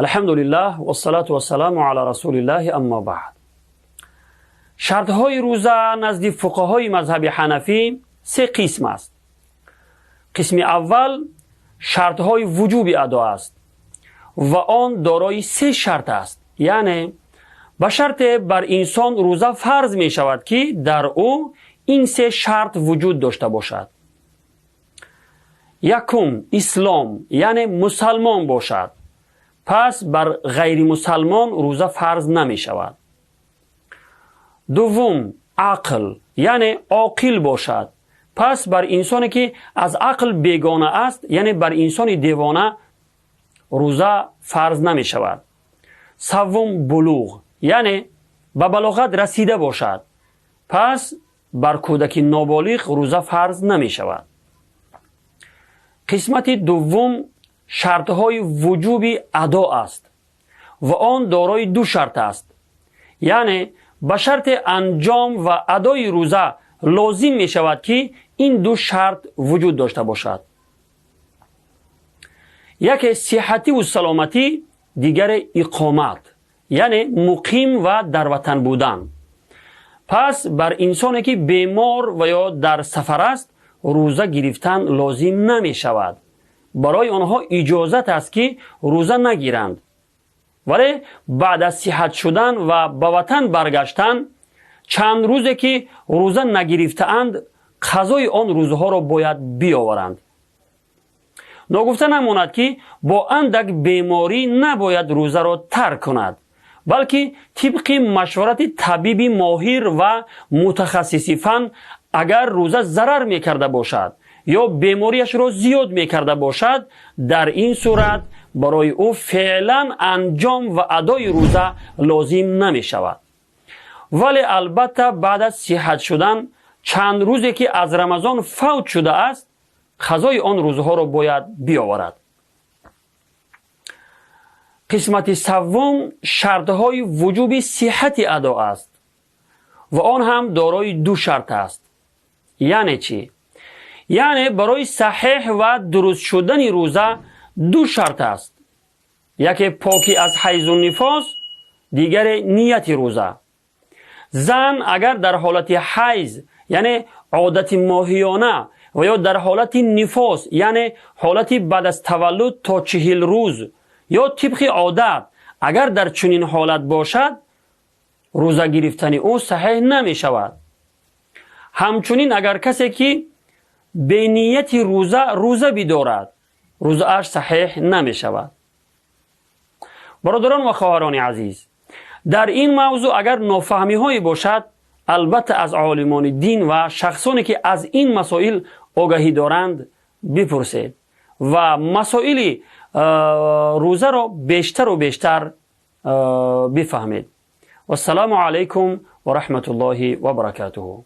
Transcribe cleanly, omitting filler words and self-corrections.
Алҳамдулиллаҳ вассалату вассаламу ала расулиллаҳи, аммо баъд. Шартҳои рӯза назди фуқаҳои мазҳаби ҳанафӣ се қисм аст. Қисми аввал шартҳои вуҷуби адо аст ва он дорои се шарт аст. Яъне ба шарте бар инсон рӯза фарз мешавад, ки дар ӯ ин се шарт вуҷуд дошта бошад. Якум, ислом, яъне мусалмон бошад. Пас бар ғайримусалмон рӯза фарз намешавад. Дуввум, ақл, яъне оқил бошад. Пас бар инсоне ки аз ақл бегона аст, яъне бар инсони девона, рӯза фарз намешавад. Саввум, булуғ, яъне ба балоғат расида бошад. Пас бар кӯдаки ноболиғ рӯза фарз намешавад. Қисмати дуввум шартҳои вуҷуби адо аст ва он дорои ду шарт аст. Яъне ба шарти анҷом ва адои рӯза лозим мешавад, ки ин ду шарт вуҷуд дошта бошад: яке сиҳативу саломатӣ, дигаре иқомат, яъне муқим ва дар ватан будан. Пас бар инсоне ки бемор ва ё дар сафар аст, рӯза гирифтан лозим намешавад. Барои онҳо иҷозат аст, ки рӯза нагиранд, вале баъд аз сиҳат шудан ва ба ватан баргаштан чанд рӯзе ки рӯза нагирифтаанд, қазои он рӯзҳоро бояд биёваранд. Ногуфта намонад, ки бо андак беморӣ набояд рӯзаро тарк кунад, балки тибқи машварати табиби моҳир ва мутахассиси фан, агар рӯза зарар мекарда бошад ё бемориашро зиёд мекарда бошад, дар ин сурат барои ӯ феълан анҷом ва адои рӯза лозим намешавад. Вале албатта баъд аз сиҳат шудан чанд рӯзе ки аз Рамазон фавт шудааст, қазои он рӯзҳоро бояд биёварад. Қисмати саввум шартҳои вуҷуби сиҳати адо аст ва он ҳам дорои ду шарт аст. Яъне чӣ? Яъне барои саҳеҳ ва дуруст шудани рӯза ду шарт аст: яке покӣ аз ҳайзу нифос, дигаре нияти рӯза. Зан агар дар ҳолати ҳайз, яъне одати моҳиёна, ва ё дар ҳолати нифос, яъне ҳолати баъд аз таваллуд то 40 рӯз ё тибқи одат, агар дар чунин ҳолат бошад, рӯза гирифтани ӯ саҳеҳ намешавад. Ҳамчунин агар касе ки бенияти рӯза рӯза бидорад, рӯзааш саҳеҳ намешавад. Бародарон ва хоҳарони азиз, дар ин мавзӯъ агар нофаҳмиҳое бошад, албатта аз олимони дин ва шахсоне ки аз ин масоил огаҳӣ доранд, бипурсед ва масоили рӯзаро бештару бештар бифаҳмед. Вассалому алайкум ва раҳматуллоҳи ва баракатуҳу.